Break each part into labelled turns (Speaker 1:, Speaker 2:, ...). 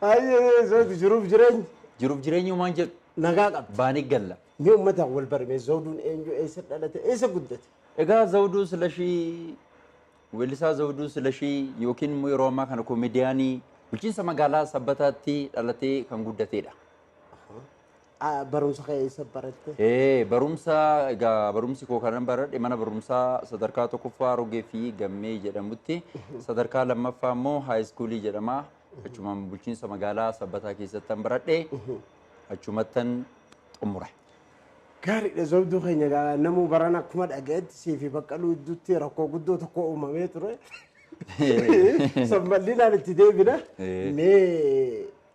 Speaker 1: Hayyee Zawdu jiruuf jireenya.
Speaker 2: Jiruuf jireenyi waan jedhu.
Speaker 1: Nagaa qabdi.
Speaker 2: Baanii galla.
Speaker 1: Mee uummataan wal barame Zawduun eenyu eessa dhalate eessa guddate?
Speaker 2: Egaa Zawduu Silashii weellisaa Zawduu Silashii yookiin immoo yeroo ammaa kana komeediyaanii bulchiinsa magaalaa Sabbataatti dhalatee kan guddatedha.
Speaker 1: Barumsa kee eessa baratte?
Speaker 2: Barumsa egaa barumsi koo kanan baradhe mana barumsaa sadarkaa tokkoffaa Rogee fi Gammee jedhamutti sadarkaa lammaffaa immoo haayiskuulii jedhama. Achumaan bulchiinsa magaalaa Sabbataa keessattan baradhe achumattan xumure.
Speaker 1: Gaariidha Zawduu keenya egaa namuu baran akkuma dhaga'etti sii fi Baqqaluu gidduutti rakkoo guddoo tokko uumamee ture. Sammallinaan itti deebina. Mee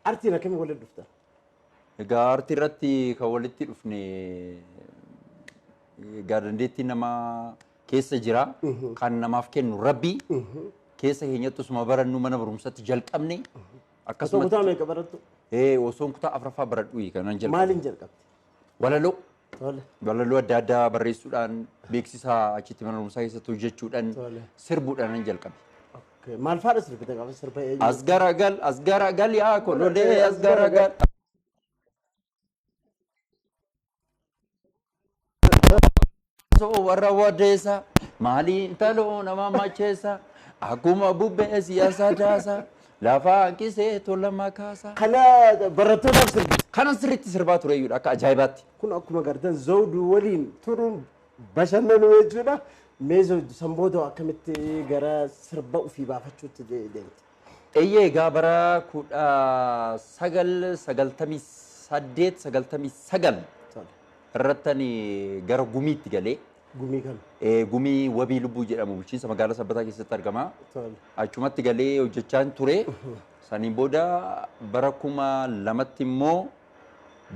Speaker 1: artiin akkamiin walitti dhuftan?
Speaker 2: Egaa aartii irratti kan walitti dhufne egaa dandeettii namaa keessa jira. Kan namaaf kennu Rabbi. Keessa keenyatti osuma barannu mana barumsaatti jalqabne.
Speaker 1: Osoo kutaa meeqa barattu?
Speaker 2: Osoon kutaa afuraffaa baradhu kanan jalqabe.
Speaker 1: Maaliin jalqabde?
Speaker 2: Walaloo. Walaloo adda addaa barreessuudhaan beeksisa achitti mana barumsaa keessatti hojjechuudhaan sirbuudhaan nan jalqabe.
Speaker 1: Maal faadha sirbite gaafa sirba eenyu?
Speaker 2: As garagal as garagal yaa kololee as garagal. Warra wadeessa maaliin taloo nama macheessa akkuma bubbee siyaasa daasa lafa hanqisee tola makaasa.
Speaker 1: Kana barattootaaf sirbite.
Speaker 2: Kanan sirriitti sirbaa ture jechuudha akka ajaa'ibaatti.
Speaker 1: Kun akkuma gartan Zawduu waliin turuun bashannanuu jechuudha. Mee Zawduu san booda akkamitti gara sirba ofii baafachuutti deemte?
Speaker 2: Eeyyee egaa bara 1998 99 irrattani gara gumiitti galee.
Speaker 1: Gumii kam?
Speaker 2: Gumii Wabii Lubbuu jedhamu bulchiinsa magaalaa Sabbataa keessatti argama. Achumatti galee hojjechaa ture. Saniin booda bara 2000 immoo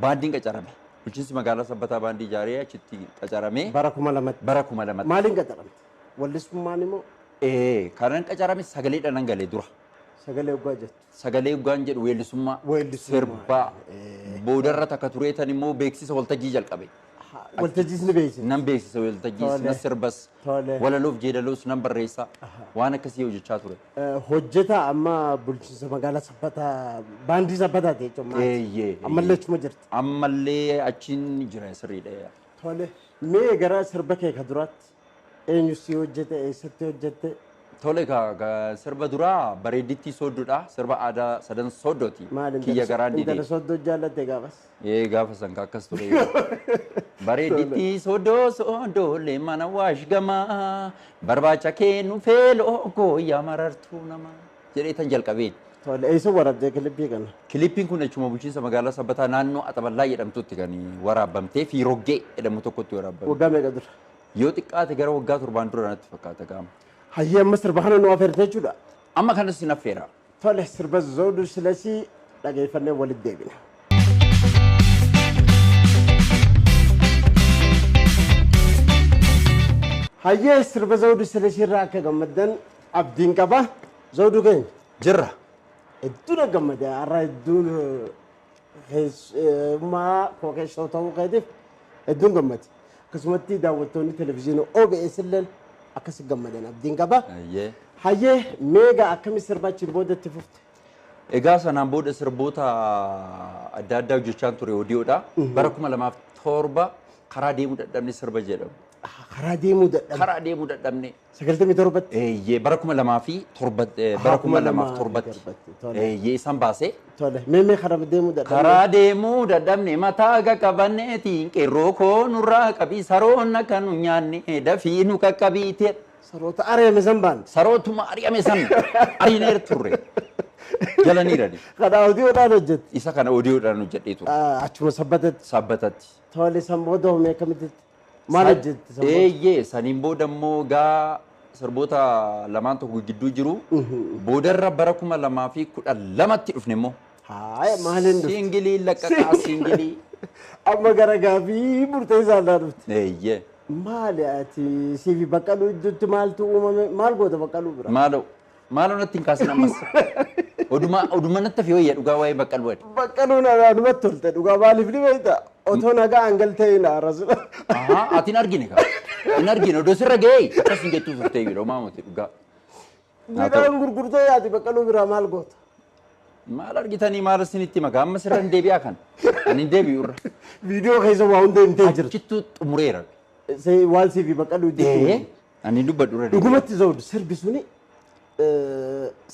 Speaker 2: baandiin qacarame. Bulchiinsi magaalaa Sabbataa baandii ijaaree achitti qacarame.
Speaker 1: Bara 2000.
Speaker 2: Bara 2000.
Speaker 1: Maaliin qacaramte? Wallisummaan immoo?
Speaker 2: Kanan qacarame sagaleedhaan nan galee dura.
Speaker 1: Sagalee hoggaa jettu?
Speaker 2: Sagalee hoggaan jedhu weellisummaa, sirbaa, boodarra takka tureetan immoo beeksisa waltajjii jalqabe.
Speaker 1: Waltajjiis ni beeksisa?
Speaker 2: Nan beeksisa waltajjiis, nan sirbas, walaloof jeedaloos nan barreessa. Waan akkasii hojjechaa ture.
Speaker 1: Hojjetaa amma bulchiinsa magaalaa Sabbataa, baandii Sabbataati jechuudha.
Speaker 2: Eeyyee.
Speaker 1: Ammallee achuma jirti?
Speaker 2: Ammallee achiin jira sirriidha.
Speaker 1: Tole. Mee gara sirba kee ka duraatti eenyu si hojjete, eessatti hojjette?
Speaker 2: Tole sirba duraa bareeddittii sooddoodha. Sirba aadaa sadan sooddooti. Kiyya garaan didee.
Speaker 1: Intala sooddoo jaallatte gaafas?
Speaker 2: Gaafa san akkas ture. Bareeddittii sooddoo sooddoolee mana waash gamaa barbaacha kee nu feeloo gooyyaa marartuu namaa jedhee tan jalqabee.
Speaker 1: Tole eessa waraabdee kilippii kana?
Speaker 2: Kilippiin kun achuma bulchiinsa magaalaa Sabbataa naannoo Axaballaa jedhamtutti kan waraabamtee fi Roggee jedhamu tokkotti waraabamte.
Speaker 1: Waggaa meeqa dura?
Speaker 2: Yoo xiqqaate gara waggaa 7 dura natti fakkaata gaama.
Speaker 1: Hayyee amma sirba kana nu affeerte jechuudha.
Speaker 2: Amma kanas sin affeera.
Speaker 1: Tole sirba Zawduu Silashii dhageeffannee walitti deebina. Hayyee sirba Zawduu Silashii irraa akka gammaddan abdiin qaba. Zawduu keenya.
Speaker 2: Jirra.
Speaker 1: Hedduun gammade har'a hedduun keessummaa koo keessoo ta'uu keetiif hedduun gammade. Akkasumatti daawwattoonni televizyiinii OBS illee akkasi gammadan abdiin qaba. Hayyee meegaa akkami sirba achiin booda itti fufte?
Speaker 2: Egaa sanaan booda sirboota adda addaa hojjechaa ture odiyoodha. Bara 2007 karaa deemuu dadhabne sirba jedhamu.
Speaker 1: Karaa deemuu dadhabne.
Speaker 2: Karaa deemuu dadhabne.
Speaker 1: 97tti.
Speaker 2: Eeyyee bara 2007 bara 2007tti. Eeyyee isaan baasee.
Speaker 1: Tole mee mee karaa deemuu dadhabne.
Speaker 2: Karaa deemuu dadhabne mataa qaqqabanneetiin qeerroo koo nurraa qabii saroon akka nu nyaanne dafii nu qaqqabiite.
Speaker 1: Saroota ari'ame san baante.
Speaker 2: Sarootuma ari'ame san ariineer turre. Jalaniirani.
Speaker 1: Kana odiyoodhaan hojjette.
Speaker 2: Isa kana odiyoodhaan hojjedhee ture.
Speaker 1: Achuma Sabbatatti.
Speaker 2: Sabbatatti.
Speaker 1: Tole san booda hoo mee akkamitti maal hojjette san booda?
Speaker 2: Eeyyee saniin booda immoo gaa sirboota lamaan tokko gidduu jiru. Boodarra bara 2012tti dhufne immoo.
Speaker 1: Haaya maaliin dhufte?
Speaker 2: Siingilii laqqaqaa siingilii.
Speaker 1: Amma gara gaafii murteessaa irraa dhufte.
Speaker 2: Eeyyee.
Speaker 1: Maali ati siifi Baqqaluu gidduutti maaltu uumame maal goota Baqqaluu bira?
Speaker 2: Maaloo maaloo natti hin kaasin ammas. Oduma natti hafe wayya dhugaa waa'ee Baqqaluu ati.
Speaker 1: Baqqaluun anumatti tolte dhugaa maaliif ni beekta? Otoo nagaa hangal ta'e na arrasudha.
Speaker 2: Ahaa ati hin argine kaa. Hin argine odoo sirra ga'ee akkas hin jettuu turte yeroo maamuti dhugaa.
Speaker 1: Midhaan gurgurtee yaati Baqqaluu biraa maal goota?
Speaker 2: Maal argitanii maal isinitti makaa amma sirra hin deebi'aa kan. Ani hin deebi'u irra.
Speaker 1: Viidiyoo keessa waa hunda himtee jirti.
Speaker 2: Achittuu xumureera.
Speaker 1: Waan siif baqadhu jechuudha.
Speaker 2: Ani dubbadhu irra.
Speaker 1: Dhugumatti Zawudu sirbi suni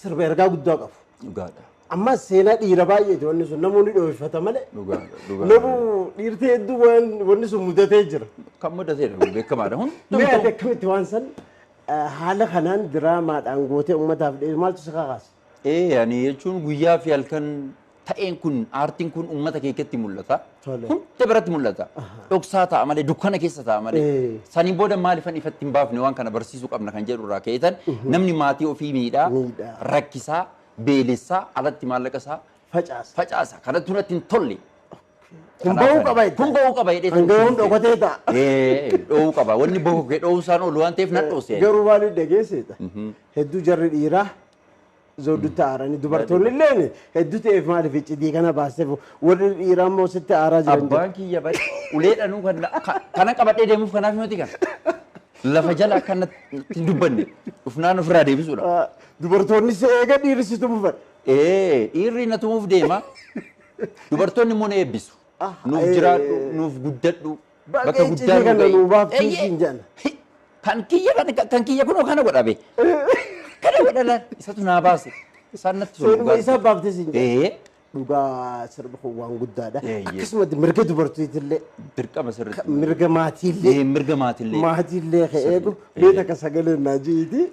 Speaker 1: sirba ergaa guddaa qabu.
Speaker 2: Dhugaadha.
Speaker 1: Amma seenaa dhiira baay'eeti wanni sun namoonni dhoofifata malee.
Speaker 2: Dhugaadha. Dhugaadha.
Speaker 1: Namu dhiirtee hedduu waan wanni sun mudatee jira.
Speaker 2: Kan mudateedha beekamaadha.
Speaker 1: Mee ati akkamitti waan san haala kanaan diraamaadhaan gootee uummataaf dhiyeessu maaltu si kakaase?
Speaker 2: Ani jechuun guyyaa fi halkan ta'een kun aartiin kun uummata keessatti mul'ata. Hunda biratti mul'ata. Dhoksaa ta'a malee dukkana keessa ta'a malee. Saniin booda maaliifan ifatti hin baafne waan kana barsiisuu qabna kan jedhu irraa ka'eetan namni maatii ofii miidhaa, rakkisaa, beelessaa, alatti maallaqa isaa facaasa. Kanatti natti hin tolle.
Speaker 1: Kun bahuu qaba jettee.
Speaker 2: Kun bahuu qaba jedhee.
Speaker 1: Kan gahuun dhokatee ta'a.
Speaker 2: Dhohuu qaba. Wanni bahu kee dhohuu isaan oolu waan ta'eef nan dhoose.
Speaker 1: Garuu maaliif dhageessita? Hedduu jarri dhiiraa Zawudutti aaranii dubartoonni illee hedduu ta'eef maaliif iccitii kana baasteef warri dhiiraa immoo sitti aaraa jiran.
Speaker 2: Abbaan kiyya bari ulee dhanuu kana qabadhee deemuuf kanaaf miti kana. Lafa jala akkanatti hin dubbanne dhufnaan ofirraa deebisuudha.
Speaker 1: Dubartoonni si eega dhiirri si tumuuf.
Speaker 2: Dhiirri na tumuuf deema. Dubartoonni immoo na eebbisu. Nuuf jiraadhu, nuuf guddadhu.
Speaker 1: Bakka guddaa nu gahi. Nuu baaftuu siin jedhan.
Speaker 2: Kan kiyya kunoo kana godha be. Kana godha laal isatu naa baase. Isaan natti tolu.
Speaker 1: Seenuma isaa baaftee siin jedhan. Dhugaa sirba kun waan guddaadha. Akkasumatti mirga dubartiitillee.
Speaker 2: Dirqama sirriitti.
Speaker 1: Mirga maatiillee.
Speaker 2: Mirga maatiillee.
Speaker 1: Maatiillee ka eegu. Mee takka sagalee naa ji'iti.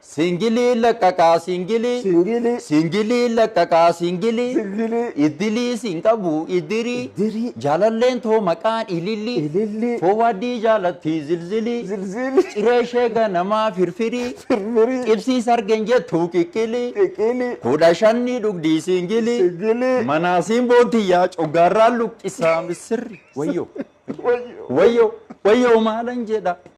Speaker 2: Singilii laqqaqaa singilii.
Speaker 1: Singilii.
Speaker 2: Singilii laqqaqaa singilii.
Speaker 1: Singilii.
Speaker 2: Idilii siin qabu idirii.
Speaker 1: Idirii.
Speaker 2: Jaalalleen too maqaan ilillii.
Speaker 1: Ilillii.
Speaker 2: Foowaddii jaalatti zilzilii.
Speaker 1: Zilzilii.
Speaker 2: Ciree ishee ganamaa firfirii.
Speaker 1: Firfirii.
Speaker 2: Qibsiis argen jettu qiqqilii.
Speaker 1: Qiqqilii.
Speaker 2: 15 dhugdii singilii.
Speaker 1: Singilii.
Speaker 2: Manaasiin boontiyyaa coggaarraan luqqisaa misirri. Wayyoo. Wayyoo. Wayyoo maalan jedha.